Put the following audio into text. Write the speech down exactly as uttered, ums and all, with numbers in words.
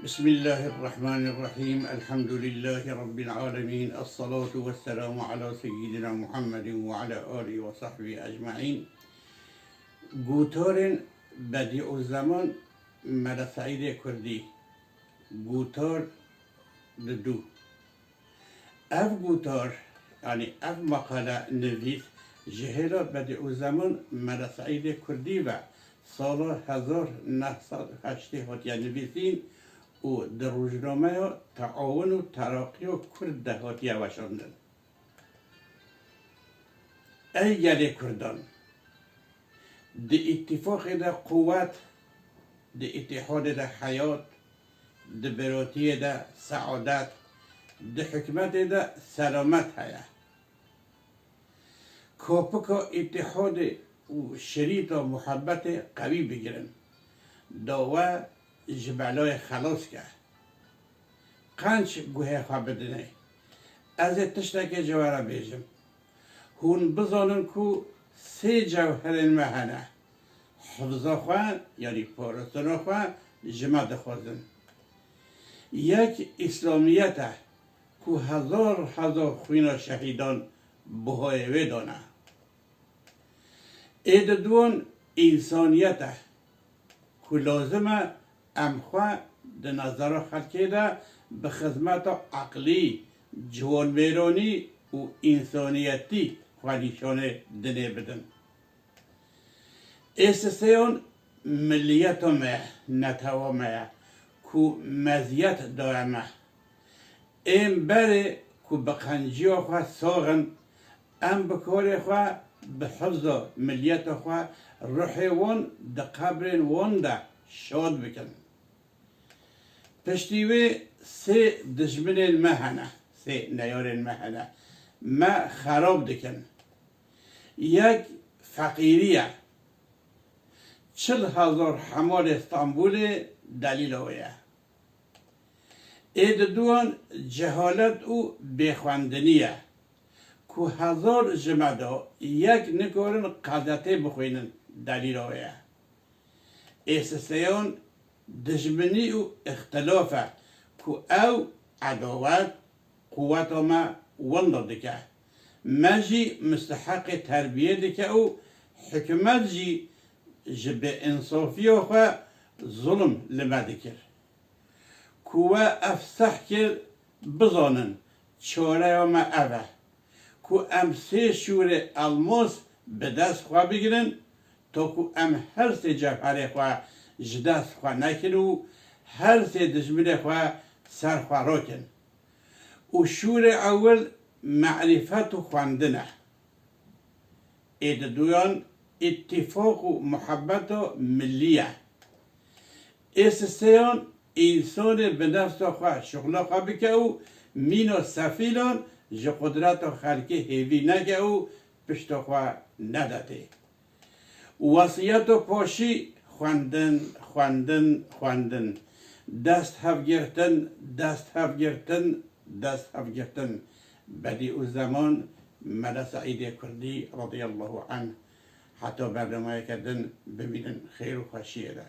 بسم الله الرحمن الرحيم. الحمد لله رب العالمين. الصلاة والسلام على سيدنا محمد وعلى آله وصحبه أجمعين. Gotarên Bedîuzzeman Mele Seîdê Kurdî. Gotar didu. Ev gotar, yanî ev meqale nivîs ji hêla Bedîuzzeman Mele Seîdê Kurdî ve sala hezar neh sed û heştê hatiye nivîsîn û di rojnameya Teawun û Teraqîya Kurd de hatiye weşandin. Ey gelê Kurdan! Di îtîfaqê de quwet, di îtîhadê de heyat, di birotiyê de seadet, di hikûmetê de selamet heye. Kopika îtîhadê û şirîta muhebbetê qewî bigirin. Dawe ji belayê xelas ke. Qenc guhê xwe bidinê. Ez ê tiştekê ji we re bêjim. Hûn bizanin ku sê cewherên me hene. Hifza xwe, yanî parastina xwe ji me dixwazin. Yek îslamiyet e ku hezar hezar xwîna şehîdan bihayê wê dane. Ê diduan însaniyet e ku lazim e em xwe di nezera xelkê de bi xizmeta eqlî, ciwanmêranî û însaniyetî xwe nîşanê dinê bidin. Ê sisêyan miliyeta me ye, netewa me ye ku meziyet daye me. Ên berê ku bi qenciya xwe sax in, em bi karê xwe, bi hifza miliyeta xwe ruhê wan di qebrên wan de şad bikin. Piştî wê sê dijminên me hene, sê neyarên me hene, me xerab dikin. Yek feqîrî ye. Çil hezar hemalê Stenbolê delîla wê ye. Ê diduan cehalet û bêxwendinî ye ku hezar ji me de yek nikarin qezetê bixwînin, delîla wê ye. Ê sisêyan dijminî û îxtilaf e ku ew edawet quweta me winda dike. Me jî misteheqê terbiyê dike û hikûmet jî ji bêinsafiya xwe zulm li me dikir. Ku we ev seh kir, bizanin çareya me ev e ku em sê şûrê elmas bi dest xwe bigirin, ta ku em her sê cewherê xwe ji dest xwe nekin û her sê dijminê xwe ser xwe rakin. Û şûrê ewil merîfet û xwendin e. Ê diduyan îtîfaq û muhebbeta milî ye. Ê sisêyan însanê bi nefsa xwe şixula xwe bike û mîna sefîlan ji qudreta xelkê hêvî neke û pişta xwe nede tê. Wesiyet û paşî xwendin, xwendin, xwendin. Dest hevgirtin, dest hevgirtin, dest hevgirtin. Bedîuzzeman Mele Seîdê Kurdî radiyallahu anh heta bernameyeke din bimînin xêr û xweşiyê de.